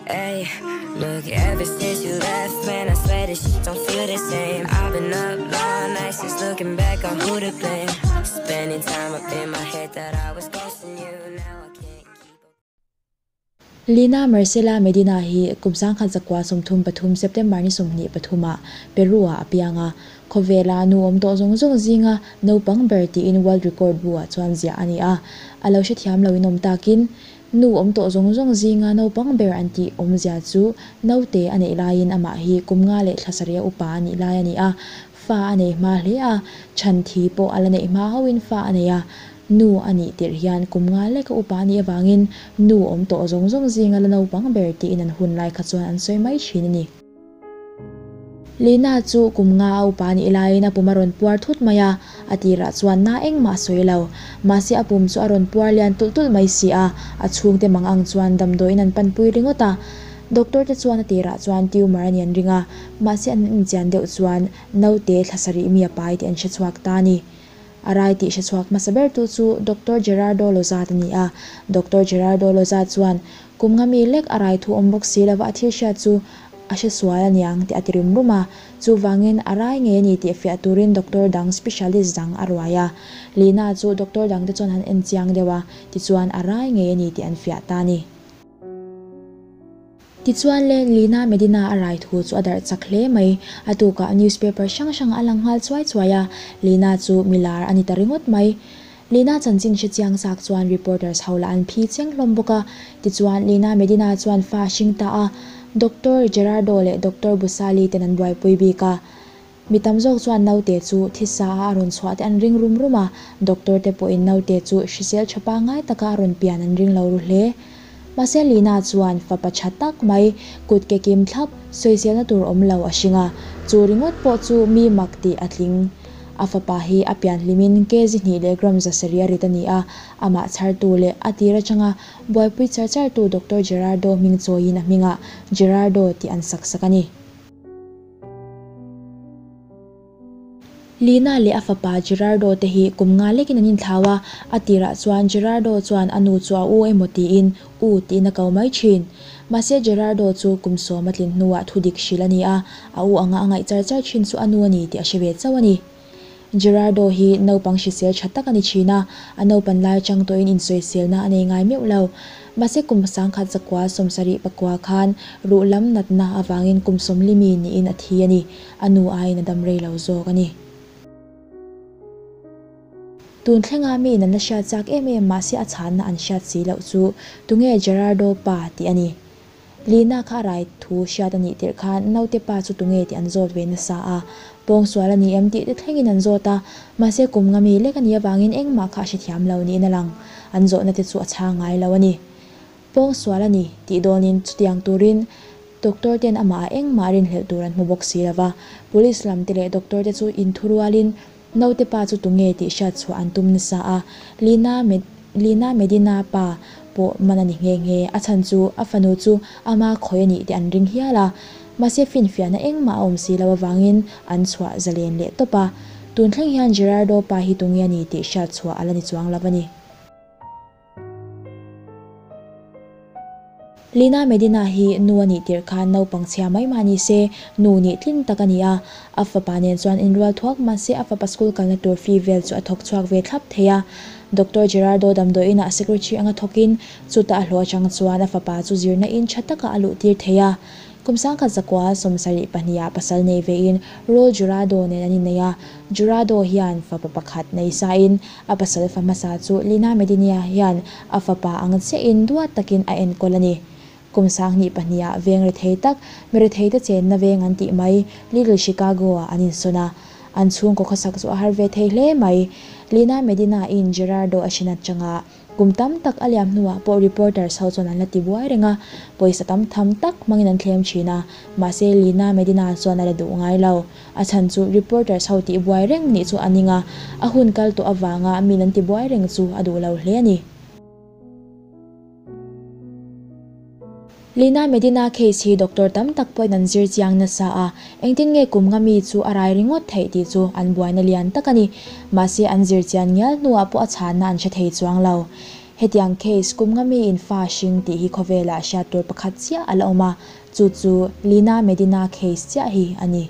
Ay, look, ever since you left, man, I swear this shit don't feel the same. I've been up all night since looking back on who to blame. Spending time up in my head that I was ghosting you. Now I can't keep up. Lina Marcela Medina hi kum 1933 September ni 23 ah Peru ah a piang a, khawvela nu awm tawh zawng zawng zinga naupang ber tiin world record bu ah chuan ziah a ni a, a lo hrethiam lo in awm takin nu awm tawh zawng zawng zinga naupang ber an tih awmzia chu naute a neih laiin amah hi kum nga leh thla sarih a upa a nih lai a ni a, fa a nei hma hle a, chhan thi pawh a la neih hma hauhin fa a nei a. Nu a nih tirh hian kum nga leka upa a nih avangin nu awm tawh zawng zawng zinga la naupang ber tiin an hun lai kha chuan an sawi mai thin a ni. Lina chu kum nga a upa nih laiin a pum a rawn puar thut mai a, a tirah chuan na engmah a sawi lo. Mahse a pum chu a rawn puar lian tulh tulh mai si a, a chhungte mang ang chuan damdawiin an panpui ringawt a. Doctor te chuan a tirah chuan tumor a ni an ring a, mahse an inchian deuh chuan naute thla sarih mi a pai tih an hrechhuak ta a ni. A rai tih hrechhuak hmasa bertu chu Doctor Gerardo Lozad a ni a. Doctor Gerardo Lozad chuan, Kum nga mi lek a rai thu awm bawk si lova a thil hriat chu a hre sual a niang tih a ti rum rum a. Chuvangin a rai ngei a ni tih fiah turin doctor dang specialist dang a ruai a. Lina chu doctor dangte chuan an en chiang deuh a, tichuan a rai ngei a ni tih an fiah ta a ni. Tichuan le, Lina Medina a rai thu chu a darh chak hle mai. A tukah newspaper hrang hrang a lang nghal chuai chuai a, Lina chu milar a ni ta ringawt mai. Lina chanchin hre chiang chak chuan reporters ho lah an phi chiang hlawm bawk a. Tichuan, Lina Medina chuan fa a hring ta a, Doctor Gerardo leh Doctor Busali ten an buaipui bik a. Mi tam zawk chuan naute chu thisa a a rawn chhuah te an ring rum rum a, doctor te pawhin naute chu hrisel tha pangngai taka a rawn pian an ring lo ru hle. Mahse Lina chuan fapa tha tak mai, kut ke kim thlap, sawiselna tur awm lo a hring a, chu ringawt pawh chu mi mak tih a tling. A fapa hi a pian hlimin kg hnih leh gram za sarih a rit a ni a, amah chhartu leh a tir atanga buaipui char chartu Doctor Gerardo hming chawiin a hmingah Gerardo tih an sak sak a ni. Lina leh a fapa Gerardo te hi kum nga lekin an inthlau a, a tirah chuan Gerardo chuan a nu chu a u emaw tiin u tiin a ko mai thin. Mahse Gerardo chu kum sawm a tlin hnuah thu dik hrilh a ni a, a u anga a ngaih char char thin chu a nu a ni tih a hre ve chauh a ni. Gerardo hi naupang hrisel tha tak a ni thin a, a naupan lai atang tawhin insawiselna a nei ngai meuh lo. Mahse kum 1969 khan ruh lam natna avangin kum 40 mi niin a thi a ni. A nu aiin a dam rei lo zawk a ni. Tun thlenga miin an la hriat chak em em mahse a chhanna an hriat si loh chu tunge Gerardo pa tih a ni. Lina kha a rai thu hriat a nih tirh khan naute pa chu tunge tih an zawt ve nasa a, pawngsual a ni em tih te thlengin an zawt a, mahse kum nga mi lek a nih avangin engmah kha a hrethiam lo niin a lang. An zawhna te chu a chhang ngai lo a ni. Pawngsual a ni tih dawnin chutiang turin doctor ten amah ah engmah rinhlelh tur an hmu bawk si lova, police lam te leh doctor te chu inthurualin naute pa chu tunge tih hriat chhuah an tum nasa a, Lina Lina Medina pa pawh man a ni nghe nghe, a chhan chu a fanu chu ama khawi a nih tih an ring hial a, mahse finfiahna engmah a awm si lo avangin an chhuah zalen leh tawp a, tun thleng hian Gerardo pa hi tunge a ni tih hriat chhuah a la ni chuang lo a ni. Lina Medina hi nu a nih tirh khan naupang chhia mai mah ni se, nu nih tlin tak a ni a. A fapa nen chuan inrual thuak mah se a fapa school kalna tur fee vel chu a thawk chhuak ve thlap thei a. Doctor Gerardo damdawi inah secretary anga thawkin chutah a hlawh atang chuan a fapa chu zirna in tha takah a luh tir thei a. Kum 1972 ah pasal nei vein Raul Jurado nen an innei a. Jurado hian fapa pakhat nei sain A pasal fa hmasa chu Lina Medinia hian a fapa ang chiahin duat takin a enkawl a ni. Kum 2002 ah veng rethei tak, mi retheite chenna veng an tih mai, Little Chicago ah an insawn a. An chhungkaw khawsak chu a har ve thei hle mai. Lina Medina in Gerardo a hrin atanga Kum tam tak a liam hnuah pawh reporters ho chuan an la ti buai reng a, pawisa tam tham tak hmangin an thlem thin a, mahse Lina Medina chuan a la duh ngai lo. A chhan chu reporters ho tih buai reng nih chu a ning a, a hun kal tawh avanga min an ti buai reng chu a duh lo hle a ni. Lina Medina case hi doctor tam tak pawhin an zir chiang nasa a, engtin nge kum nga mi chu a rai ringawt theih tih chu an buaina lian tak a ni. Mahse an zir chian ngial hnuah pawh a chhanna an hre thei chuang lo. Hetiang case kum nga miin fa hring tih hi khawvelah hriat tur pakhat chiah a la awm a, chu chu Lina Medina case chiah hi a ni.